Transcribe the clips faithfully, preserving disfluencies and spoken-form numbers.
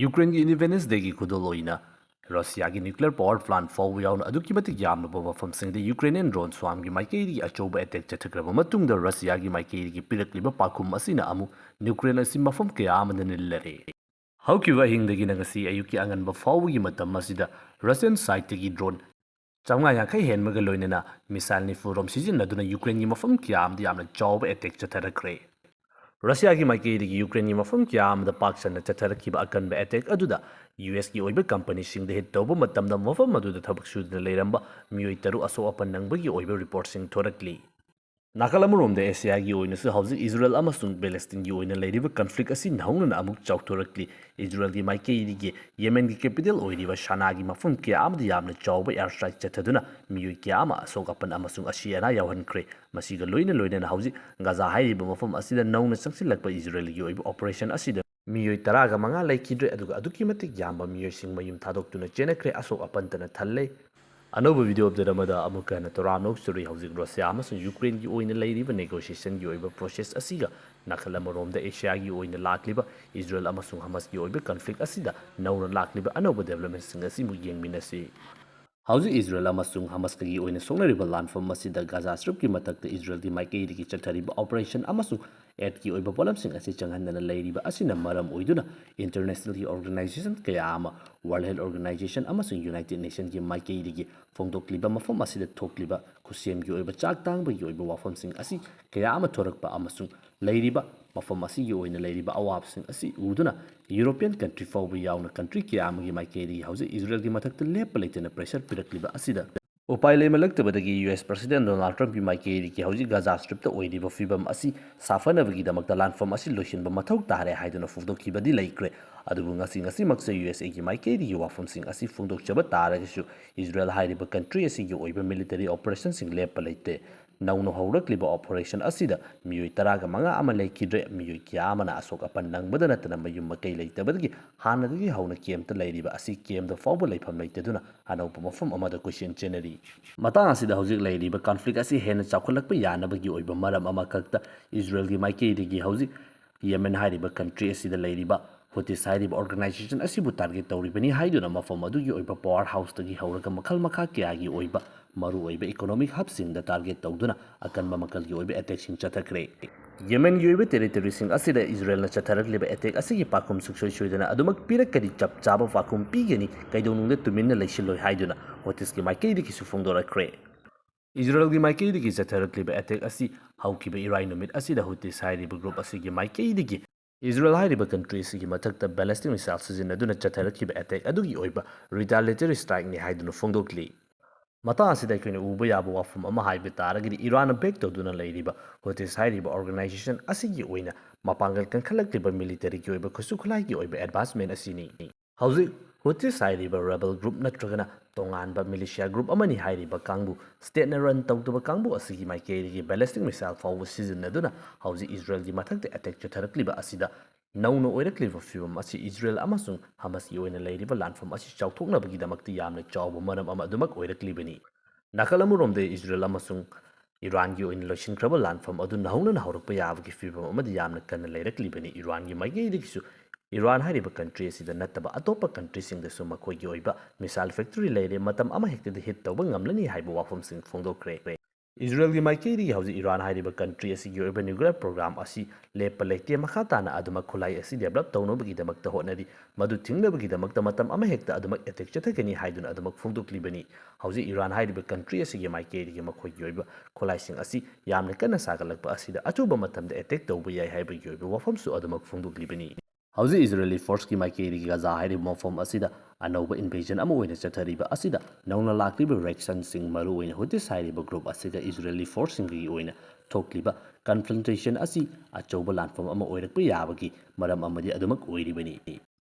ꯌꯨꯀ꯭ꯔꯦꯟꯒꯤ Independence Dayꯒꯤ ꯈꯨꯗꯣꯜ ꯑꯣꯏꯅ ꯔꯁꯤꯌꯥꯒꯤ nuclear power plant ꯐꯥꯎꯕ ꯌꯥꯎꯅ ꯑꯗꯨꯛꯀꯤ ꯃꯇꯤꯛ ꯌꯥꯝꯂꯕ ꯃꯐꯝꯁꯤꯡꯗ Ukrainian drone ꯁ꯭ꯋꯥꯝꯒꯤ ꯃꯥꯏꯀꯩꯗꯒꯤ ꯑꯆꯧꯕ attack ꯆꯠꯊꯈ꯭ꯔꯕ ꯃꯇꯨꯡꯗ, ꯔꯁꯤꯌꯥꯒꯤ ꯃꯥꯏꯀꯩꯗꯒꯤ ꯄꯤꯔꯛꯂꯤꯕ ꯄꯥꯎꯈꯨꯝ ꯑꯁꯤꯅ ꯑꯃꯨꯛ ꯌꯨꯀ꯭ꯔꯦꯟ ꯑꯁꯤ ꯃꯐꯝ ꯀꯌꯥ ꯑꯃꯗ ꯅꯤꯜꯂꯔꯦ꯫ ꯍꯧꯈꯤꯕ ꯑꯍꯤꯡꯗꯒꯤꯅ ꯉꯁꯤ ꯑꯌꯨꯛꯀꯤ ꯑꯉꯟꯕ ꯐꯥꯎꯕꯒꯤ ꯃꯇꯝ ꯑꯁꯤꯗ Russian sideꯇꯒꯤ drone ꯆꯥꯝꯃꯉꯥ ꯌꯥꯡꯈꯩ ꯍꯦꯟꯕꯒ ꯂꯣꯏꯅꯅ missile ꯅꯤꯐꯨ ꯔꯣꯝ ꯁꯤꯖꯤꯟꯅꯗꯨꯅ ꯌꯨꯀ꯭ꯔꯦꯟꯒꯤ ꯃꯐꯝ ꯀꯌꯥ ꯑꯃꯗ ꯌꯥꯝꯅ ꯆꯥꯎꯕ attack ꯆꯠꯊꯔꯛꯈ꯭ꯔꯦ꯫ ꯔꯁꯤꯌꯥꯒꯤ ꯃꯥꯏꯀꯩꯗꯒꯤ ꯌꯨꯀ꯭ꯔꯦꯟꯒꯤ ꯃꯐꯝ ꯀꯌꯥ ꯑꯃꯗ ꯄꯥꯛ ꯁꯟꯅ ꯆꯠꯊꯔꯛꯈꯤꯕ ꯑꯀꯟꯕ attack ꯑꯗꯨꯗ ꯌꯨ ꯑꯦꯁꯀꯤ ꯑꯣꯏꯕ ꯀꯝꯄꯅꯤꯁꯤꯡꯗ hit ꯇꯧꯕ ꯃꯇꯝꯗ ꯃꯐꯝ ꯑꯗꯨꯗ ꯊꯕꯛ ꯁꯨꯗꯨꯅ ꯂꯩꯔꯝꯕ ꯃꯤꯑꯣꯏ ꯇꯔꯨꯛ ꯑꯁꯣꯛ ꯑꯄꯟ ꯅꯪꯕꯒꯤ ꯑꯣꯏꯕ reportꯁꯤꯡ ꯊꯣꯔꯛꯂꯤ꯫ ꯅꯥꯀꯜ ꯑꯃꯔꯣꯝꯗ ꯑꯦꯁꯤꯌꯥꯒꯤ ꯑꯣꯏꯅꯁꯨ ꯍꯧꯖꯤꯛ ꯏꯖꯔꯦꯜ ꯑꯃꯁꯨꯡ ꯄꯦꯂꯦꯁꯇꯤꯟꯒꯤ ꯑꯣꯏꯅ ꯂꯩꯔꯤꯕ conflict ꯑꯁꯤ ꯅꯧꯅꯅ ꯑꯃꯨꯛ ꯆꯥꯎꯊꯣꯔꯛꯂꯤ꯫ ꯏꯖꯔꯦꯜꯒꯤ ꯃꯥꯏꯀꯩꯗꯒꯤ ꯌꯦꯃꯦꯟꯒꯤ capital ꯑꯣꯏꯔꯤꯕ ꯁꯅꯥꯒꯤ ꯃꯐꯝ ꯀꯌꯥ ꯑꯃꯗ ꯌꯥꯝꯅ ꯆꯥꯎꯕ air strike ꯆꯠꯊꯗꯨꯅ ꯃꯤꯑꯣꯏ ꯀꯌꯥ ꯑꯃ ꯑꯁꯣꯛ ꯑꯄꯟ ꯑꯃꯁꯨꯡ ꯑꯁꯤ ꯑꯅꯥ ꯌꯥꯎꯍꯟꯈ꯭ꯔꯦ꯫ ꯃꯁꯤꯒ ꯂꯣꯏꯅ ꯂꯣꯏꯅꯅ ꯍꯧꯖꯤꯛ ꯒꯥꯖꯥ ꯍꯥꯏꯔꯤꯕ ꯃꯐꯝ ꯑꯁꯤꯗ ꯅꯧꯅ ꯆꯪꯁꯤꯜꯂꯛꯄ ꯏꯖꯔꯦꯜꯒꯤ ꯑꯣꯏꯕ operation ꯑꯁꯤꯗ ꯃꯤꯑꯣꯏ ꯇꯔꯥꯒ ꯃꯉꯥ ꯂꯩꯈꯤꯗ꯭ꯔꯦ, ꯑꯗꯨꯒ ꯑꯗꯨꯛꯀꯤ ꯃꯇꯤꯛ ꯌꯥꯝꯕ ꯃꯤꯑꯣꯏꯁꯤꯡ ꯃꯌꯨꯝ ꯊꯥꯗꯣꯛꯇꯨꯅ ꯆꯦꯟꯅꯈ꯭ꯔꯦ, ꯑꯁꯣꯛ ꯑꯄꯟꯇꯅ ꯊꯜꯂꯦ꯫ ꯑꯅꯧꯕ video update ꯑꯃꯗ ꯑꯃꯨꯛꯀ ꯍꯟꯅ ꯇꯔꯥꯝꯅ ꯑꯣꯛꯆꯔꯤ꯫ ꯍꯧꯖꯤꯛ ꯔꯁꯤꯌꯥ ꯑꯃꯁꯨꯡ ꯌꯨꯀ꯭ꯔꯦꯟꯒꯤ ꯑꯣꯏꯅ ꯂꯩꯔꯤꯕ negotiationꯒꯤ ꯑꯣꯏꯕ process ꯑꯁꯤꯒ ꯅꯥꯀꯜ ꯑꯃꯔꯣꯝꯗ ꯑꯦꯁꯤꯌꯥꯒꯤ ꯑꯣꯏꯅ ꯂꯥꯛꯂꯤꯕ ꯏꯖꯔꯦꯜ ꯑꯃꯁꯨꯡ ꯍꯃꯁꯀꯤ ꯑꯣꯏꯕ conflict ꯑꯁꯤꯗ ꯅꯧꯅ ꯂꯥꯛꯂꯤꯕ ꯑꯅꯧꯕ developmentꯁꯤꯡ ꯑꯁꯤꯕꯨ ꯌꯦꯡꯃꯤꯟꯅꯁꯤ꯫ ꯍꯧꯖꯤꯛ ꯏꯖꯔꯦꯜ ꯑꯃꯁꯨꯡ ꯍꯃꯁꯀꯒꯤ ꯑꯣꯏꯅ ꯁꯣꯛꯅꯔꯤꯕ ꯂꯥꯟꯐꯝ ꯑꯁꯤꯗ ꯒꯥꯖꯥ ꯁ꯭ꯇ꯭ꯔꯤꯞꯀꯤ ꯃꯊꯛꯇ ꯏꯖꯔꯦꯜꯒꯤ ꯃꯥꯏꯀꯩꯗꯒꯤ ꯆꯠꯊꯔꯤꯕ operation ꯑꯃꯁꯨꯡ aidꯀꯤ ꯑꯣꯏꯕ ꯄꯣꯠꯂꯝꯁꯤꯡ ꯑꯁꯤ ꯆꯪꯍꯟꯗꯅ ꯂꯩꯔꯤꯕ ꯑꯁꯤꯅ ꯃꯔꯝ ꯑꯣꯏꯗꯨꯅ internationalꯒꯤ organization ꯀꯌꯥ ꯑꯃ, World Health Organization ꯑꯃꯁꯨꯡ United Nationꯒꯤ ꯃꯥꯏꯀꯩꯗꯒꯤ ꯐꯣꯡꯗꯣꯛꯂꯤꯕ ꯃꯐꯝ ꯑꯁꯤꯗ ꯊꯣꯛꯂꯤꯕ ꯈꯨꯠꯁꯦꯝꯒꯤ ꯑꯣꯏꯕ ꯆꯥꯛ ꯇꯥꯡꯕꯒꯤ ꯑꯣꯏꯕ ꯋꯥꯐꯝꯁꯤꯡ ꯑꯁꯤ ꯀꯌꯥ ꯑꯃ ꯊꯣꯔꯛꯄ ꯑꯃꯁꯨꯡ ꯂꯩꯔꯤꯕ ꯃꯐꯝ ꯑꯁꯤꯒꯤ ꯑꯣꯏꯅ ꯂꯩꯔꯤꯕ ꯑꯋꯥꯕꯁꯤꯡ ꯑꯁꯤ ꯎꯗꯨꯅ European country ꯐꯥꯎꯕ ꯌꯥꯎꯅ country ꯀꯌꯥ ꯑꯃꯒꯤ ꯃꯥꯏꯀꯩꯗꯒꯤ ꯍꯧꯖꯤꯛ ꯏꯖꯔꯦꯜꯒꯤ ꯃꯊꯛꯇ ꯂꯦꯞꯄ ꯂꯩꯇꯅ pressure ꯄꯤꯔꯛꯂꯤꯕ ꯑꯁꯤꯗ ꯎꯄꯥꯏ ꯂꯩꯃꯜꯂꯛꯇꯕꯗꯒꯤ ꯌꯨ ꯑꯦꯁ President Donald Trumpꯀꯤ ꯃꯥꯏꯀꯩꯗꯒꯤ ꯍꯧꯖꯤꯛ ꯒꯥꯖꯥ ꯁ꯭ꯇ꯭ꯔꯤꯞꯇ ꯑꯣꯏꯔꯤꯕ ꯐꯤꯕꯝ ꯑꯁꯤ ꯁꯥꯐꯅꯕꯒꯤꯗꯃꯛꯇ ꯂꯥꯟꯐꯝ ꯑꯁꯤ ꯂꯣꯏꯁꯤꯟꯕ ꯃꯊꯧ ꯇꯥꯔꯦ ꯍꯥꯏꯗꯨꯅ ꯐꯣꯡꯗꯣꯛꯈꯤꯕꯗꯤ ꯂꯩꯈ꯭ꯔꯦ꯫ ꯑꯗꯨꯕꯨ ꯉꯁꯤ ꯉꯁꯤꯃꯛꯁꯨ ꯌꯨ ꯑꯦꯁ ꯑꯦꯒꯤ ꯃꯥꯏꯀꯩꯗꯒꯤ ꯋꯥꯐꯝꯁꯤꯡ ꯑꯁꯤ ꯐꯣꯡꯗꯣꯛꯆꯕ ꯇꯥꯔꯒꯁꯨ ꯏꯖꯔꯦꯜ ꯍꯥꯏꯔꯤꯕ country ꯑꯁꯤꯒꯤ ꯑꯣꯏꯕ military operationꯁꯤꯡ ꯂꯦꯞꯄ ꯂꯩꯇꯦ꯫ ꯅꯧꯅ ꯍꯧꯔꯛꯂꯤꯕ operation ꯑꯁꯤꯗ ꯃꯤꯑꯣꯏ ꯇꯔꯥꯒ ꯃꯉꯥ ꯑꯃ ꯂꯩꯈꯤꯗ꯭ꯔꯦ, ꯃꯤꯑꯣꯏ ꯀꯌꯥ ꯑꯃꯅ ꯑꯁꯣꯛ ꯑꯄꯟ ꯅꯪꯕꯗ ꯅꯠꯇꯅ ꯃꯌꯨꯝ ꯃꯀꯩ ꯂꯩꯇꯕꯗꯒꯤ ꯍꯥꯟꯅꯗꯒꯤ ꯍꯧꯅ campꯇ ꯂꯩꯔꯤꯕ ꯑꯁꯤ campꯗ ꯐꯥꯎꯕ ꯂꯩꯐꯝ ꯂꯩꯇꯗꯨꯅ ꯑꯅꯧꯕ ꯃꯐꯝ ꯑꯃꯗ ꯀꯣꯏꯆꯦꯟ ꯆꯦꯟꯅꯔꯤ꯫ ꯃꯇꯥꯡ ꯑꯁꯤꯗ ꯍꯧꯖꯤꯛ ꯂꯩꯔꯤꯕ conflict ꯑꯁꯤ ꯍꯦꯟꯅ ꯆꯥꯎꯈꯠꯂꯛꯄ ꯌꯥꯅꯕꯒꯤ ꯑꯣꯏꯕ ꯃꯔꯝ ꯑꯃꯈꯛꯇ ꯏꯖꯔꯦꯜꯒꯤ ꯃꯥꯏꯀꯩꯗꯒꯤ ꯍꯧꯖꯤꯛ ꯌꯦꯃꯦꯟ ꯍꯥꯏꯔꯤꯕ country ꯑꯁꯤꯗ ꯂꯩꯔꯤꯕ ꯍꯨꯇꯤꯁ ꯍꯥꯏꯔꯤꯕ ꯑꯣꯔꯒꯅꯥꯏꯖꯦꯁꯟ ꯑꯁꯤꯕꯨ ꯇꯥꯔꯒꯦꯠ ꯇꯧꯔꯤꯕꯅꯤ ꯍꯥꯏꯗꯨꯅ ꯃꯐꯝ ꯑꯗꯨꯒꯤ ꯑꯣꯏꯕ ꯄꯥꯋꯔ ꯍꯥꯎꯁꯇꯒꯤ ꯍꯧꯔꯒ ꯃꯈꯜ ꯃꯈꯥ ꯀꯌꯥꯒꯤ ꯑꯣꯏꯕ ꯃꯔꯨꯑꯣꯏꯕ ꯏꯀꯣꯅꯣꯃꯤꯛ ꯍꯕꯁꯤꯡꯗ ꯇꯥꯔꯒꯦꯠ ꯇꯧꯗꯨꯅ ꯑꯀꯟꯕ ꯃꯈꯜꯒꯤ ꯑꯣꯏꯕ ꯑꯦꯇꯦꯛꯁꯤꯡ ꯆꯠꯊꯈ꯭ꯔꯦ꯫ ꯌꯦꯃꯦꯟꯒꯤ ꯑꯣꯏꯕ ꯇꯦꯔꯤꯇꯣꯔꯤꯁꯤꯡ ꯑꯁꯤꯗ ꯏꯖꯔꯦꯜꯅ ꯆꯠꯊꯔꯛꯂꯤꯕ ꯑꯦꯇꯦꯛ ꯑꯁꯤꯒꯤ ꯄꯥꯎꯈꯨꯝ ꯁꯨꯡꯁꯣꯏ ꯁꯣꯏꯗꯅ ꯑꯗꯨꯃꯛ ꯄꯤꯔꯛꯀꯅꯤ, ꯆꯞ ꯆꯥꯕ ꯄꯥꯎꯈꯨꯝ ꯄꯤꯒꯅꯤ, ꯀꯩꯗꯧꯅꯨꯡꯗ ꯇꯨꯃꯤꯟꯅ ꯂꯩꯁꯤꯜꯂꯣꯏ ꯍꯥꯏꯗꯨꯅ ꯍꯨꯇꯤꯁꯀꯤ ꯃꯥꯏꯀꯩꯗꯒꯤꯁꯨ ꯐꯣꯡꯗꯣꯔꯛꯈ꯭ꯔꯦ꯫ ꯏꯖꯔꯦꯜꯒꯤ ꯃꯥꯏꯀꯩꯗꯒꯤ ꯆꯠꯊꯔꯛꯂꯤꯕ ꯑꯦꯇꯦꯛ ꯑꯁꯤ ꯍꯧꯈꯤꯕ ꯏꯔꯥꯏ ꯅꯨꯃꯤꯠ ꯑꯁꯤꯗ ꯍꯨꯇꯤꯁ ꯍꯥꯏꯔꯤꯕ ꯒ꯭ꯔꯨꯞ ꯑꯁꯤꯒꯤ ꯃꯥꯏꯀꯩꯗꯒꯤ ꯏꯖꯔꯦꯜ ꯍꯥꯏꯔꯤꯕ ꯀꯟꯇ꯭ꯔꯤ ꯑꯁꯤꯒꯤ ꯃꯊꯛꯇ ꯕꯦꯂꯤꯁꯇꯤꯛ ꯃꯤꯁꯥꯏꯜ ꯁꯤꯖꯤꯟꯅꯗꯨꯅ ꯆꯠꯊꯔꯛꯈꯤꯕ ꯑꯦꯇꯦꯛ ꯑꯗꯨꯒꯤ ꯑꯣꯏꯕ ꯔꯤꯇꯥꯂꯤꯌꯦꯇꯔꯤ ꯁ꯭ꯇ꯭ꯔꯥꯏꯛꯅꯤ ꯍꯥꯏꯗꯨꯅ ꯐꯣꯡꯗꯣꯛꯂꯤ꯫ ꯃꯇꯥꯡ ꯑꯁꯤꯗ ꯑꯩꯈꯣꯏꯅ ꯎꯕ ꯌꯥꯕ ꯋꯥꯐꯝ ꯑꯃ ꯍꯥꯏꯕ ꯇꯥꯔꯒꯗꯤ, ꯏꯔꯥꯟꯅ ꯕꯦꯛ ꯇꯧꯗꯨꯅ ꯂꯩꯔꯤꯕ ꯍꯨꯇꯤꯁ ꯍꯥꯏꯔꯤꯕ ꯑꯣꯔꯒꯅꯥꯏꯖꯦꯁꯟ ꯑꯁꯤꯒꯤ ꯑꯣꯏꯅ ꯃꯄꯥꯡꯒꯜ ꯀꯟꯈꯠꯂꯛꯂꯤꯕ ꯃꯤꯂꯤꯇꯔꯤꯒꯤ ꯑꯣꯏꯕ ꯈꯨꯠꯁꯨ ꯈꯨꯠꯂꯥꯏꯒꯤ ꯑꯣꯏꯕ ꯑꯦꯗꯚꯥꯟꯁꯃꯦꯟ ꯑꯁꯤꯅꯤ꯫ ꯍꯧꯖꯤꯛ ꯍꯨꯇꯤꯁ ꯍꯥꯏꯔꯤꯕ ꯔꯦꯕꯦꯜ ꯒ꯭ꯔꯨꯞ ꯅꯠꯇ꯭ꯔꯒꯅ ꯇꯣꯉꯥꯟꯕ ꯃꯤꯂꯤꯁꯤꯌꯥ ꯒ꯭ꯔꯨꯞ ꯑꯃꯅꯤ ꯍꯥꯏꯔꯤꯕ ꯀꯥꯡꯕꯨ, ꯁ꯭ꯇꯦꯠꯅ ꯔꯟ ꯇꯧꯗꯕ ꯀꯥꯡꯕꯨ ꯑꯁꯤꯒꯤ ꯃꯥꯏꯀꯩꯗꯒꯤ ꯕꯦꯂꯤꯁꯇꯤꯛ ꯃꯤꯁꯥꯏꯜ ꯐꯥꯎꯕ ꯁꯤꯖꯤꯟꯅꯗꯨꯅ ꯍꯧꯖꯤꯛ ꯏꯖꯔꯦꯜꯒꯤ ꯃꯊꯛꯇ ꯑꯦꯇꯦꯛ ꯆꯠꯊꯔꯛꯂꯤꯕ ꯑꯁꯤꯗ ꯅꯧꯅ ꯑꯣꯏꯔꯛꯂꯤꯕ ꯐꯤꯕꯝ ꯑꯁꯤ ꯏꯖꯔꯦꯜ ꯑꯃꯁꯨꯡ ꯍꯃꯁꯀꯤ ꯑꯣꯏꯅ ꯂꯩꯔꯤꯕ ꯂꯥꯟꯐꯝ ꯑꯁꯤ ꯆꯥꯎꯊꯣꯛꯅꯕꯒꯤꯗꯃꯛꯇ ꯌꯥꯝꯅ ꯆꯥꯎꯕ ꯃꯔꯝ ꯑꯃ ꯑꯗꯨꯃꯛ ꯑꯣꯏꯔꯛꯂꯤꯕꯅꯤ꯫ ꯅꯥꯀꯜ ꯑꯃꯔꯣꯝꯗ ꯏꯖꯔꯦꯜ ꯑꯃꯁꯨꯡ ꯏꯔꯥꯟꯒꯤ ꯑꯣꯏꯅ ꯂꯣꯏꯁꯤꯟꯈ꯭ꯔꯕ ꯂꯥꯟꯐꯝ ꯑꯗꯨ ꯅꯧꯍꯧꯅꯅ ꯍꯧꯔꯛꯄ ꯌꯥꯕꯒꯤ ꯐꯤꯕꯝ ꯑꯃꯗꯤ ꯌꯥꯝꯅ ꯀꯟꯅ ꯂꯩꯔꯛꯂꯤꯕꯅꯤ꯫ ꯏꯔꯥꯟꯒꯤ ꯃꯥꯏꯀꯩꯗꯒꯤꯁꯨ ꯏꯔꯥꯟ ꯍꯥꯏꯔꯤꯕ ꯀꯟꯇ꯭ꯔꯤ ꯑꯁꯤꯗ ꯅꯠꯇꯕ ꯑꯇꯣꯞꯄ ꯀꯟꯇ꯭ꯔꯤꯁꯤꯡꯗꯁꯨ ꯃꯈꯣꯏꯒꯤ ꯑꯣꯏꯕ ꯃꯤꯁꯥꯏꯜ ꯐꯦꯛꯇꯔꯤ ꯂꯩꯔꯦ, ꯃꯇꯝ ꯑꯃꯍꯦꯛꯇꯗ ꯍꯤꯠ ꯇꯧꯕ ꯉꯝꯂꯅꯤ ꯍꯥꯏꯕ ꯋꯥꯐꯝꯁꯤꯡ ꯐꯣꯡꯗꯣꯛꯈ꯭ꯔꯦ꯫ ꯏꯖꯔꯦꯜꯒꯤ ꯃꯥꯏꯀꯩꯗꯒꯤ ꯍꯧꯖꯤꯛ ꯏꯔꯥꯟ ꯍꯥꯏꯔꯤꯕ ꯀꯟꯇ꯭ꯔꯤ ꯑꯁꯤꯒꯤ ꯑꯣꯏꯕ ꯅ꯭ꯌꯨꯀ꯭ꯂꯤꯌꯔ ꯄ꯭ꯔꯣꯒ꯭ꯔꯥꯝ ꯑꯁꯤ ꯂꯦꯞꯄ ꯂꯩꯇꯦ꯫ ꯃꯈꯥ ꯇꯥꯅ ꯑꯗꯨꯃꯛ ꯈꯨꯠꯂꯥꯏ ꯑꯁꯤ ꯗꯦꯕꯂꯞ ꯇꯧꯅꯕꯒꯤꯗꯃꯛꯇ ꯍꯣꯠꯅꯔꯤ꯫ ꯃꯗꯨ ꯊꯤꯡꯅꯕꯒꯤꯗꯃꯛꯇ ꯃꯇꯝ ꯑꯃꯍꯦꯛꯇ ꯑꯗꯨꯃꯛ ꯑꯦꯇꯦꯛ ꯆꯠꯊꯒꯅꯤ ꯍꯥꯏꯗꯨꯅ ꯑꯗꯨꯃꯛ ꯐꯣꯡꯗꯣꯛꯂꯤꯕꯅꯤ꯫ ꯍꯧꯖꯤꯛ ꯏꯔꯥꯟ ꯍꯥꯏꯔꯤꯕ ꯀꯟꯇ꯭ꯔꯤ ꯑꯁꯤꯒꯤ ꯃꯥꯏꯀꯩꯗꯒꯤ ꯃꯈꯣꯏꯒꯤ ꯑꯣꯏꯕ ꯈꯨꯠꯂꯥꯏꯁꯤꯡ ꯑꯁꯤ ꯌꯥꯝꯅ ꯀꯟꯅ ꯁꯥꯒꯠꯂꯛꯄ ꯑꯁꯤꯗ ꯑꯆꯨꯝꯕ ꯃꯇꯝꯗ ꯑꯦꯇꯦꯛ ꯇꯧꯕ ꯌꯥꯏ ꯍꯥꯏꯕꯒꯤ ꯑꯣꯏꯕ ꯋꯥꯐꯝꯁꯨ ꯑꯗꯨꯃꯛ ꯐꯣꯡꯗꯣꯛꯂꯤꯕꯅꯤ꯫ ꯍꯧꯖꯤꯛ ꯏꯖꯔꯦꯂꯤ ꯐꯣꯔꯁꯀꯤ ꯃꯥꯏꯀꯩꯗꯒꯤ ꯒꯥꯖꯥ ꯍꯥꯏꯔꯤꯕ ꯃꯐꯝ ꯑꯁꯤꯗ ꯑꯅꯧꯕ ꯏꯟꯚꯦꯖꯟ ꯑꯃ ꯑꯣꯏꯅ ꯆꯠꯊꯔꯤꯕ ꯑꯁꯤꯗ ꯅꯧꯅ ꯂꯥꯛꯂꯤꯕ ꯔꯤꯌꯦꯛꯁꯟꯁꯤꯡ, ꯃꯔꯨꯑꯣꯏꯅ ꯍꯨꯇꯤꯁ ꯍꯥꯏꯔꯤꯕ ꯒ꯭ꯔꯨꯞ ꯑꯁꯤꯒ ꯏꯖꯔꯦꯂꯤ ꯐꯣꯔꯁꯁꯤꯡꯒꯤ ꯑꯣꯏꯅ ꯊꯣꯛꯂꯤꯕ ꯀꯟꯐ꯭ꯔꯟꯇꯦꯁꯟ ꯑꯁꯤ ꯑꯆꯧꯕ ꯂꯥꯟꯐꯝ ꯑꯃ ꯑꯣꯏꯔꯛꯄ ꯌꯥꯕꯒꯤ ꯃꯔꯝ ꯑꯃꯗꯤ ꯑꯗꯨꯃꯛ ꯑꯣꯏꯔꯤꯕꯅꯤ꯫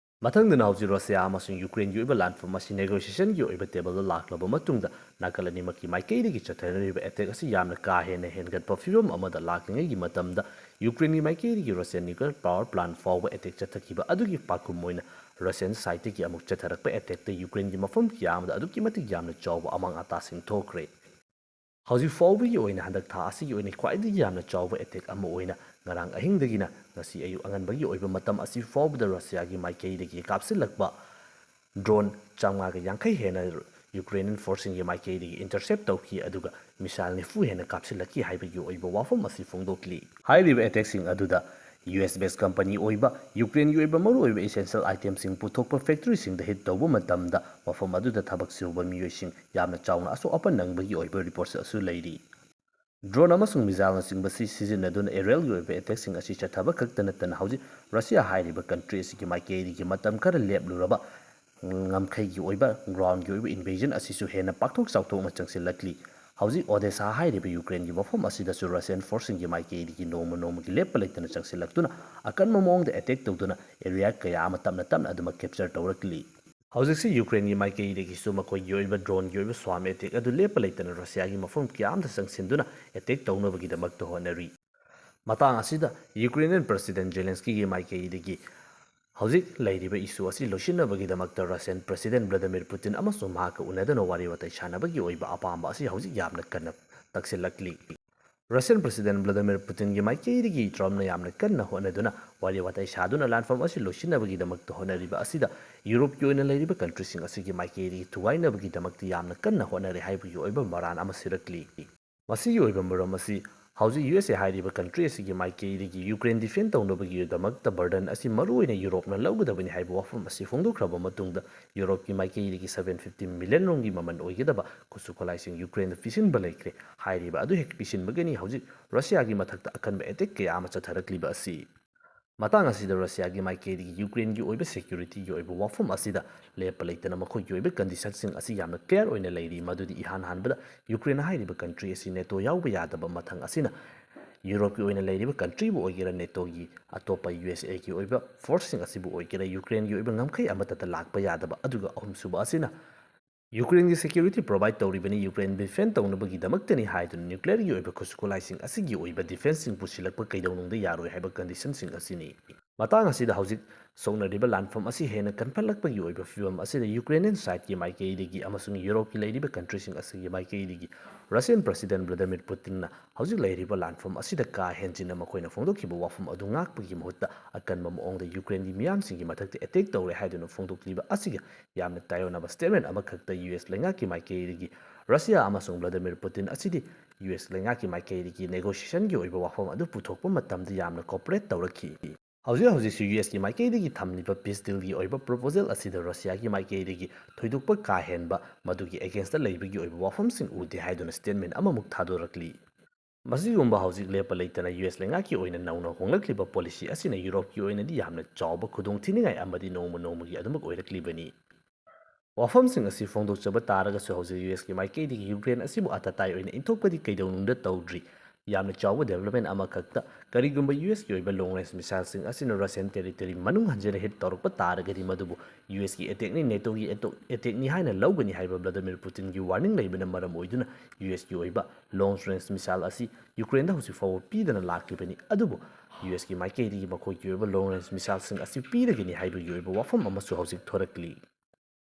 ꯃꯊꯪꯗꯅ ꯍꯧꯖꯤꯛ ꯔꯁꯤꯌꯥ ꯑꯃꯁꯨꯡ ꯌꯨꯀ꯭ꯔꯦꯟꯒꯤ ꯑꯣꯏꯕ ꯂꯥꯟꯐꯝ ꯑꯁꯤ ꯅꯦꯒꯣꯁꯤꯌꯦꯁꯟꯒꯤ ꯑꯣꯏꯕ ꯇꯦꯕꯜꯗ ꯂꯥꯛꯂꯕ ꯃꯇꯨꯡꯗ ꯅꯥꯀꯜ ꯑꯅꯤꯃꯛꯀꯤ ꯃꯥꯏꯀꯩꯗꯒꯤ ꯆꯠꯊꯅꯔꯤꯕ ꯑꯦꯇꯦꯛ ꯑꯁꯤ ꯌꯥꯝꯅ ꯀꯥ ꯍꯦꯟꯅ ꯍꯦꯟꯒꯠꯄ ꯐꯤꯕꯝ ꯑꯃꯗ ꯂꯥꯛꯂꯤꯉꯩꯒꯤ ꯃꯇꯝꯗ ꯌꯨꯀ꯭ꯔꯦꯟꯒꯤ ꯃꯥꯏꯀꯩꯗꯒꯤ ꯔꯁꯤꯌꯥ ꯅ꯭ꯌꯨꯀ꯭ꯂꯤꯌꯔ ꯄꯥꯋꯔ ꯄ꯭ꯂꯥꯟ ꯐꯥꯎꯕ ꯑꯦꯇꯦꯛ ꯆꯠꯊꯈꯤꯕ ꯑꯗꯨꯒꯤ ꯄꯥꯎꯈꯨꯝ ꯑꯣꯏꯅ ꯔꯁꯤꯌꯥꯟ ꯁꯥꯏꯠꯇꯒꯤ ꯑꯃꯨꯛ ꯆꯠꯊꯔꯛꯄ ꯑꯦꯇꯦꯛꯇ ꯌꯨꯀ꯭ꯔꯦꯟꯒꯤ ꯃꯐꯝ ꯀꯌꯥ ꯑꯃꯗ ꯑꯗꯨꯛꯀꯤ ꯃꯇꯤꯛ ꯌꯥꯝꯅ ꯆꯥꯎꯕ ꯑꯃꯥꯡ ꯑꯇꯥꯁꯤꯡ ꯊꯣꯛꯈ꯭ꯔꯦ꯫ ꯍꯧꯖꯤꯛ ꯐꯥꯎꯕꯒꯤ ꯑꯣꯏꯅ ꯍꯟꯗꯛ ꯊꯥ ꯑꯁꯤꯒꯤ ꯑꯣꯏꯅ ꯈ꯭ꯋꯥꯏꯗꯒꯤ ꯌꯥꯝꯅ ꯆꯥꯎꯕ ꯑꯦꯇꯦꯛ ꯑꯃ ꯑꯣꯏꯅ ꯉꯔꯥꯡ ꯑꯍꯤꯡꯗꯒꯤꯅ ꯉꯁꯤ ꯑꯌꯨꯛ ꯑꯉꯟꯕꯒꯤ ꯑꯣꯏꯕ ꯃꯇꯝ ꯑꯁꯤ ꯐꯥꯎꯕꯗ ꯔꯁꯤꯌꯥꯒꯤ ꯃꯥꯏꯀꯩꯗꯒꯤ ꯀꯥꯞꯁꯤꯜꯂꯛꯄ ꯗ꯭ꯔꯣꯟ ꯆꯥꯝꯃꯉꯥꯒ ꯌꯥꯡꯈꯩ ꯍꯦꯟꯅ ꯌꯨꯀ꯭ꯔꯦꯅꯤꯌꯟ ꯐꯣꯔꯁꯁꯤꯡꯒꯤ ꯃꯥꯏꯀꯩꯗꯒꯤ ꯏꯟꯇꯔꯁꯦꯞ ꯇꯧꯈꯤ, ꯑꯗꯨꯒ ꯃꯤꯁꯥꯏꯜ ꯅꯤꯐꯨ ꯍꯦꯟꯅ ꯀꯥꯞꯁꯤꯜꯂꯛꯈꯤ ꯍꯥꯏꯕꯒꯤ ꯑꯣꯏꯕ ꯋꯥꯐꯝ ꯑꯁꯤ ꯐꯣꯡꯗꯣꯛꯂꯤ꯫ ꯍꯥꯏꯔꯤꯕ ꯑꯦꯇꯦꯛꯁꯤꯡ ꯑꯗꯨꯗ ꯌꯨ ꯑꯦꯁ ꯕꯦꯁ ꯀꯝꯄꯅꯤ ꯑꯣꯏꯕ ꯌꯨꯀ꯭ꯔꯦꯟꯒꯤ ꯑꯣꯏꯕ ꯃꯔꯨꯑꯣꯏꯕ ꯏꯁꯦꯟꯁꯤꯌꯦꯜ ꯑꯥꯏꯇꯦꯝꯁꯤꯡ ꯄꯨꯊꯣꯛꯄ ꯐꯦꯛꯇꯔꯤꯁꯤꯡꯗ ꯍꯤꯠ ꯇꯧꯕ ꯃꯇꯝꯗ ꯃꯐꯝ ꯑꯗꯨꯗ ꯊꯕꯛ ꯁꯨꯕ ꯃꯤꯑꯣꯏꯁꯤꯡ ꯌꯥꯝꯅ ꯆꯥꯎꯅ ꯑꯁꯣꯛ ꯑꯄꯟ ꯅꯪꯕꯒꯤ ꯑꯣꯏꯕ ꯔꯤꯄꯣꯔꯠꯁ ꯑꯁꯨ ꯂꯩꯔꯤ꯫ ꯗ꯭ꯔꯣꯟ ꯑꯃꯁꯨꯡ ꯃꯤꯁꯥꯏꯜꯅꯆꯤꯡꯕꯁꯤ ꯁꯤꯖꯤꯟꯅꯗꯨꯅ ꯑꯦꯔꯤꯌꯦꯜꯒꯤ ꯑꯣꯏꯕ ꯑꯦꯇꯦꯛꯁꯤꯡ ꯑꯁꯤ ꯆꯠꯊꯕ ꯈꯛꯇ ꯅꯠꯇꯅ ꯍꯧꯖꯤꯛ ꯔꯁꯤꯌꯥ ꯍꯥꯏꯔꯤꯕ ꯀꯟꯇ꯭ꯔꯤ ꯑꯁꯤꯒꯤ ꯃꯥꯏꯀꯩꯗꯒꯤ ꯃꯇꯝ ꯈꯔ ꯂꯦꯞꯂꯨꯔꯕ ꯉꯝꯈꯩꯒꯤ ꯑꯣꯏꯕ ꯒ꯭ꯔꯥꯎꯟꯒꯤ ꯑꯣꯏꯕ ꯏꯟꯚꯦꯖꯟ ꯑꯁꯤꯁꯨ ꯍꯦꯟꯅ ꯄꯥꯛꯊꯣꯛ ꯆꯥꯎꯊꯣꯛꯅ ꯆꯪꯁꯤꯜꯂꯛꯂꯤ꯫ ꯍꯧꯖꯤꯛ ꯑꯣꯗꯦꯁꯥ ꯍꯥꯏꯔꯤꯕ ꯌꯨꯀ꯭ꯔꯦꯟꯒꯤ ꯃꯐꯝ ꯑꯁꯤꯗꯁꯨ ꯔꯁꯤꯌꯟ ꯐꯣꯔꯁꯁꯤꯡꯒꯤ ꯃꯥꯏꯀꯩꯗꯒꯤ ꯅꯣꯡꯃ ꯅꯣꯡꯃꯒꯤ ꯂꯦꯞꯄ ꯂꯩꯇꯅ ꯆꯪꯁꯤꯜꯂꯛꯇꯨꯅ ꯑꯀꯟꯕ ꯃꯑꯣꯡꯗ ꯑꯦꯇꯦꯛ ꯇꯧꯗꯨꯅ ꯑꯦꯔꯤꯌꯥ ꯀꯌꯥ ꯑꯃ ꯇꯞꯅ ꯇꯞꯅ ꯑꯗꯨꯃꯛ ꯀꯦꯞꯆꯔ ꯇꯧꯔꯛꯂꯤ꯫ ꯍꯧꯖꯤꯛꯁꯤ ꯌꯨꯀ꯭ꯔꯦꯟꯒꯤ ꯃꯥꯏꯀꯩꯗꯒꯤꯁꯨ ꯃꯈꯣꯏꯒꯤ ꯑꯣꯏꯕ ꯗ꯭ꯔꯣꯟꯒꯤ ꯑꯣꯏꯕ ꯁ꯭ꯋꯥꯝ ꯑꯦꯇꯦꯛ ꯑꯗꯨ ꯂꯦꯞꯄ ꯂꯩꯇꯅ ꯔꯁꯤꯌꯥꯒꯤ ꯃꯐꯝ ꯀꯌꯥ ꯑꯃꯗ ꯆꯪꯁꯤꯟꯗꯨꯅ ꯑꯦꯇꯦꯛ ꯇꯧꯅꯕꯒꯤꯗꯃꯛꯇ ꯍꯣꯠꯅꯔꯤ꯫ ꯃꯇꯥꯡ ꯑꯁꯤꯗ ꯌꯨꯀ꯭ꯔꯦꯅꯤꯌꯟ ꯄ꯭ꯔꯁꯤꯗꯦꯟ ꯖꯦꯂꯦꯟꯁꯀꯤꯒꯤ ꯃꯥꯏꯀꯩꯗꯒꯤ ꯍꯧꯖꯤꯛ ꯂꯩꯔꯤꯕ ꯏꯁꯨ ꯑꯁꯤ ꯂꯣꯏꯁꯤꯟꯅꯕꯒꯤꯗꯃꯛꯇ ꯔꯁꯤꯌꯟ ꯄ꯭ꯔꯁꯤꯗꯦꯟ ꯚ꯭ꯂꯥꯗꯤꯃꯤꯔ ꯄꯨꯇꯤꯟ ꯑꯃꯁꯨꯡ ꯃꯍꯥꯛꯀ ꯎꯅꯗꯨꯅ ꯋꯥꯔꯤ ꯋꯥꯇꯥꯏ ꯁꯥꯟꯅꯕꯒꯤ ꯑꯣꯏꯕ ꯑꯄꯥꯝꯕ ꯑꯁꯤ ꯍꯧꯖꯤꯛ ꯌꯥꯝꯅ ꯀꯟꯅ ꯇꯛꯁꯤꯜꯂꯛꯂꯤ꯫ ꯔꯁꯤꯌꯟ ꯄ꯭ꯔꯁꯤꯗꯦꯟ ꯚ꯭ꯂꯥꯗꯤꯃꯤꯔ ꯄꯨꯇꯤꯟꯒꯤ ꯃꯥꯏꯀꯩꯗꯒꯤ ꯇ꯭ꯔꯝꯞꯅ ꯌꯥꯝꯅ ꯀꯟꯅ ꯍꯣꯠꯅꯗꯨꯅ ꯋꯥꯔꯤ ꯋꯥꯇꯥꯏ ꯁꯥꯗꯨꯅ ꯂꯥꯟꯐꯝ ꯑꯁꯤ ꯂꯣꯏꯁꯤꯟꯅꯕꯒꯤꯗꯃꯛꯇ ꯍꯣꯠꯅꯔꯤꯕ ꯑꯁꯤꯗ ꯌꯨꯔꯣꯞꯀꯤ ꯑꯣꯏꯅ ꯂꯩꯔꯤꯕ ꯀꯟꯇ꯭ꯔꯤꯁꯤꯡ ꯑꯁꯤꯒꯤ ꯃꯥꯏꯀꯩꯗꯒꯤ ꯊꯨꯒꯥꯏꯅꯕꯒꯤꯗꯃꯛꯇ ꯌꯥꯝꯅ ꯀꯟꯅ ꯍꯣꯠꯅꯔꯦ ꯍꯥꯏꯕꯒꯤ ꯑꯣꯏꯕ ꯃꯔꯥꯜ ꯑꯃ ꯁꯤꯔꯛꯂꯤ꯫ ꯃꯁꯤꯒꯤ ꯑꯣꯏꯕ ꯃꯔꯝ ꯑꯁꯤ ꯍꯧꯖꯤꯛ ꯌꯨ ꯑꯦꯁ ꯑꯦ ꯍꯥꯏꯔꯤꯕ ꯀꯟꯇ꯭ꯔꯤ ꯑꯁꯤꯒꯤ ꯃꯥꯏꯀꯩꯗꯒꯤ ꯌꯨꯀ꯭ꯔꯦꯟ ꯗꯤꯐꯦꯟ ꯇꯧꯅꯕꯒꯤꯗꯃꯛꯇ ꯕꯔꯗꯟ ꯑꯁꯤ ꯃꯔꯨꯑꯣꯏꯅ ꯌꯨꯔꯣꯞꯅ ꯂꯧꯒꯗꯕꯅꯤ ꯍꯥꯏꯕ ꯋꯥꯐꯝ ꯑꯁꯤ ꯐꯣꯡꯗꯣꯛꯈ꯭ꯔꯕ ꯃꯇꯨꯡꯗ ꯌꯨꯔꯣꯞꯀꯤ ꯃꯥꯏꯀꯩꯗꯒꯤ seven fifty million ꯔꯣꯝꯒꯤ ꯃꯃꯜ ꯑꯣꯏꯒꯗꯕ ꯈꯨꯠꯁꯨ ꯈꯨꯠꯂꯥꯏꯁꯤꯡ ꯌꯨꯀ꯭ꯔꯦꯟꯗ ꯄꯤꯁꯤꯟꯕ ꯂꯩꯈ꯭ꯔꯦ꯫ ꯍꯥꯏꯔꯤꯕ ꯑꯗꯨ ꯍꯦꯛ ꯄꯤꯁꯤꯟꯕꯒꯅꯤ ꯍꯧꯖꯤꯛ ꯔꯁꯤꯌꯥꯒꯤ ꯃꯊꯛꯇ ꯑꯀꯟꯕ ꯑꯦꯇꯦꯛ ꯀꯌꯥ ꯑꯃ ꯆꯠꯊꯔꯛꯂꯤꯕ ꯑꯁꯤ꯫ ꯃꯇꯥꯡ ꯑꯁꯤꯗ ꯔꯁꯤꯌꯥꯒꯤ ꯃꯥꯏꯀꯩꯗꯒꯤ ꯌꯨꯀ꯭ꯔꯦꯟꯒꯤ ꯑꯣꯏꯕ ꯁꯦꯀ꯭ꯌꯨꯔꯤꯇꯤꯒꯤ ꯑꯣꯏꯕ ꯋꯥꯐꯝ ꯑꯁꯤꯗ ꯂꯦꯞꯄ ꯂꯩꯇꯅ ꯃꯈꯣꯏꯒꯤ ꯑꯣꯏꯕ ꯀꯟꯗꯤꯁꯟꯁꯤꯡ ꯑꯁꯤ ꯌꯥꯝꯅ ꯀ꯭ꯂꯤꯌꯥꯔ ꯑꯣꯏꯅ ꯂꯩꯔꯤ, ꯃꯗꯨꯗꯤ ꯏꯍꯥꯟ ꯍꯥꯟꯕꯗ ꯌꯨꯀ꯭ꯔꯦꯟ ꯍꯥꯏꯔꯤꯕ ꯀꯟꯇ꯭ꯔꯤ ꯑꯁꯤ ꯅꯦꯇꯣ ꯌꯥꯎꯕ ꯌꯥꯗꯕ, ꯃꯊꯪ ꯑꯁꯤꯅ ꯌꯨꯔꯣꯞꯀꯤ ꯑꯣꯏꯅ ꯂꯩꯔꯤꯕ ꯀꯟꯇ꯭ꯔꯤꯕꯨ ꯑꯣꯏꯒꯦꯔꯥ, ꯅꯦꯇꯣꯒꯤ ꯑꯇꯣꯞꯄ ꯌꯨ ꯑꯦꯁ ꯑꯦꯒꯤ ꯑꯣꯏꯕ ꯐꯣꯔꯁꯁꯤꯡ ꯑꯁꯤꯕꯨ ꯑꯣꯏꯒꯦꯔꯥ, ꯌꯨꯀ꯭ꯔꯦꯟꯒꯤ ꯑꯣꯏꯕ ꯉꯝꯈꯩ ꯑꯃꯠꯇꯗ ꯂꯥꯛꯄ ꯌꯥꯗꯕ, ꯑꯗꯨꯒ ꯑꯍꯨꯝꯁꯨꯕ ꯑꯁꯤꯅ ꯌꯨꯀ꯭ꯔꯦꯟꯒꯤ ꯁꯦꯀ꯭ꯌꯨꯔꯤꯇꯤ ꯄ꯭ꯔꯣꯚꯥꯏꯗ ꯇꯧꯔꯤꯕꯅꯤ, ꯌꯨꯀ꯭ꯔꯦꯟ ꯗꯤꯐꯦꯟ ꯇꯧꯅꯕꯒꯤꯗꯃꯛꯇꯅꯤ ꯍꯥꯏꯗꯨꯅ ꯅ꯭ꯌꯨꯀ꯭ꯂꯤꯌꯔꯒꯤ ꯑꯣꯏꯕ ꯈꯨꯠꯁꯨ ꯈꯨꯠꯂꯥꯏꯁꯤꯡ ꯑꯁꯤꯒꯤ ꯑꯣꯏꯕ ꯗꯤꯐꯦꯟꯁꯁꯤꯡ ꯄꯨꯁꯤꯜꯂꯛꯄ ꯀꯩꯗꯧꯅꯨꯡꯗ ꯌꯥꯔꯣꯏ ꯍꯥꯏꯕ ꯀꯟꯗꯤꯁꯟꯁꯤꯡ ꯑꯁꯤꯅꯤ꯫ ꯃꯇꯥꯡ ꯑꯁꯤꯗ ꯍꯧꯖꯤꯛ ꯁꯣꯛꯅꯔꯤꯕ ꯂꯥꯟꯐꯝ ꯑꯁꯤ ꯍꯦꯟꯅ ꯀꯟꯈꯠꯂꯛꯄꯒꯤ ꯑꯣꯏꯕ ꯐꯤꯕꯝ ꯑꯁꯤꯗ Ukrainian sideꯀꯤ ꯃꯥꯏꯀꯩꯗꯒꯤ ꯑꯃꯁꯨꯡ Europeꯀꯤ ꯂꯩꯔꯤꯕ countryꯁꯤꯡ ꯑꯁꯤꯒꯤ ꯃꯥꯏꯀꯩꯗꯒꯤ Russian President Vladimir Putinꯅ ꯍꯧꯖꯤꯛ ꯂꯩꯔꯤꯕ ꯂꯥꯟꯐꯝ ꯑꯁꯤꯗ ꯀꯥ ꯍꯦꯟꯖꯤꯟꯅ ꯃꯈꯣꯏꯅ ꯐꯣꯡꯗꯣꯛꯈꯤꯕ ꯋꯥꯐꯝ ꯑꯗꯨ ꯉꯥꯛꯄꯒꯤ ꯃꯍꯨꯠꯇ ꯑꯀꯟꯕ ꯃꯑꯣꯡꯗ Ukraineꯒꯤ ꯃꯤꯌꯥꯝꯁꯤꯡꯒꯤ ꯃꯊꯛꯇ attack ꯇꯧꯔꯦ ꯍꯥꯏꯗꯨꯅ ꯐꯣꯡꯗꯣꯛꯂꯤꯕ ꯑꯁꯤꯒ ꯌꯥꯝꯅ ꯇꯥꯏꯑꯣꯟꯅꯕ statement ꯑꯃꯈꯛꯇ US ꯂꯩꯉꯥꯛꯀꯤ ꯃꯥꯏꯀꯩꯗꯒꯤ Russia ꯑꯃꯁꯨꯡ Vladimir Putin ꯑꯁꯤꯗꯤ US ꯂꯩꯉꯥꯛꯀꯤ ꯃꯥꯏꯀꯩꯗꯒꯤ negotiationꯒꯤ ꯑꯣꯏꯕ ꯋꯥꯐꯝ ꯑꯗꯨ ꯄꯨꯊꯣꯛꯄ ꯃꯇꯝꯗ ꯌꯥꯝꯅ cooperate ꯇꯧꯔꯛꯈꯤ꯫ ꯍꯧꯖꯤꯛ ꯍꯧꯖꯤꯛꯁꯨ USꯀꯤ ꯃꯥꯏꯀꯩꯗꯒꯤ ꯊꯝꯂꯤꯕ peace dealꯒꯤ ꯑꯣꯏꯕ proposal ꯑꯁꯤꯗ Russiaꯒꯤ ꯃꯥꯏꯀꯩꯗꯒꯤ ꯊꯣꯏꯗꯣꯛꯄ ꯀꯥ ꯍꯦꯟꯕ ꯃꯗꯨꯒꯤ againstꯇ ꯂꯩꯕꯒꯤ ꯑꯣꯏꯕ ꯋꯥꯐꯝꯁꯤꯡ ꯎꯗꯦ ꯍꯥꯏꯗꯨꯅ statement ꯑꯃꯃꯨꯛ ꯊꯥꯗꯣꯔꯛꯂꯤ꯫ ꯃꯁꯤꯒꯨꯝꯕ ꯍꯧꯖꯤꯛ ꯂꯦꯞꯄ ꯂꯩꯇꯅ US ꯂꯩꯉꯥꯛꯀꯤ ꯑꯣꯏꯅ ꯅꯧꯅ ꯍꯣꯡꯂꯛꯂꯤꯕ policy ꯑꯁꯤꯅ Europeꯀꯤ ꯑꯣꯏꯅꯗꯤ ꯌꯥꯝꯅ ꯆꯥꯎꯕ ꯈꯨꯗꯣꯡꯊꯤꯅꯤꯡꯉꯥꯏ ꯑꯃꯗꯤ ꯅꯣꯡꯃ ꯅꯣꯡꯃꯒꯤ ꯑꯗꯨꯃꯛ ꯑꯣꯏꯔꯛꯂꯤꯕꯅꯤ꯫ ꯋꯥꯐꯝꯁꯤꯡ ꯑꯁꯤ ꯐꯣꯡꯗꯣꯛꯆꯕ ꯇꯥꯔꯒꯁꯨ ꯍꯧꯖꯤꯛ USꯀꯤ ꯃꯥꯏꯀꯩꯗꯒꯤ Ukraine ꯑꯁꯤꯕꯨ ꯑꯇꯇꯥꯏ ꯑꯣꯏꯅ ꯏꯟꯊꯣꯛꯄꯗꯤ ꯀꯩꯗꯧꯅꯨꯡꯗ ꯇꯧꯗ꯭ꯔꯤ꯫ ꯌꯥꯝꯅ ꯆꯥꯎꯕ development ꯑꯃꯈꯛꯇ ꯀꯔꯤꯒꯨꯝꯕ USꯀꯤ ꯑꯣꯏꯕ long range missileꯁꯤꯡ ꯑꯁꯤꯅ Russian territory ꯃꯅꯨꯡ ꯍꯟꯖꯤꯟꯅ hit ꯇꯧꯔꯛꯄ ꯇꯥꯔꯒꯗꯤ ꯃꯗꯨꯕꯨ USꯀꯤ attackꯅꯤ, NATOꯒꯤ attackꯅꯤ ꯍꯥꯏꯅ ꯂꯧꯒꯅꯤ ꯍꯥꯏꯕ Vladimir Putinꯒꯤ warning ꯂꯩꯕꯅ ꯃꯔꯝ ꯑꯣꯏꯗꯨꯅ USꯀꯤ ꯑꯣꯏꯕ long range missile ꯑꯁꯤ Ukraineꯗ ꯍꯧꯖꯤꯛ ꯐꯥꯎꯕ ꯄꯤꯗꯅ ꯂꯥꯛꯂꯤꯕꯅꯤ꯫ ꯑꯗꯨꯕꯨ USꯀꯤ ꯃꯥꯏꯀꯩꯗꯒꯤ ꯃꯈꯣꯏꯒꯤ ꯑꯣꯏꯕ long range missileꯁꯤꯡ ꯑꯁꯤ ꯄꯤꯔꯒꯅꯤ ꯍꯥꯏꯕꯒꯤ ꯑꯣꯏꯕ ꯋꯥꯐꯝ ꯑꯃꯁꯨ ꯍꯧꯖꯤꯛ ꯊꯣꯔꯛꯂꯤ꯫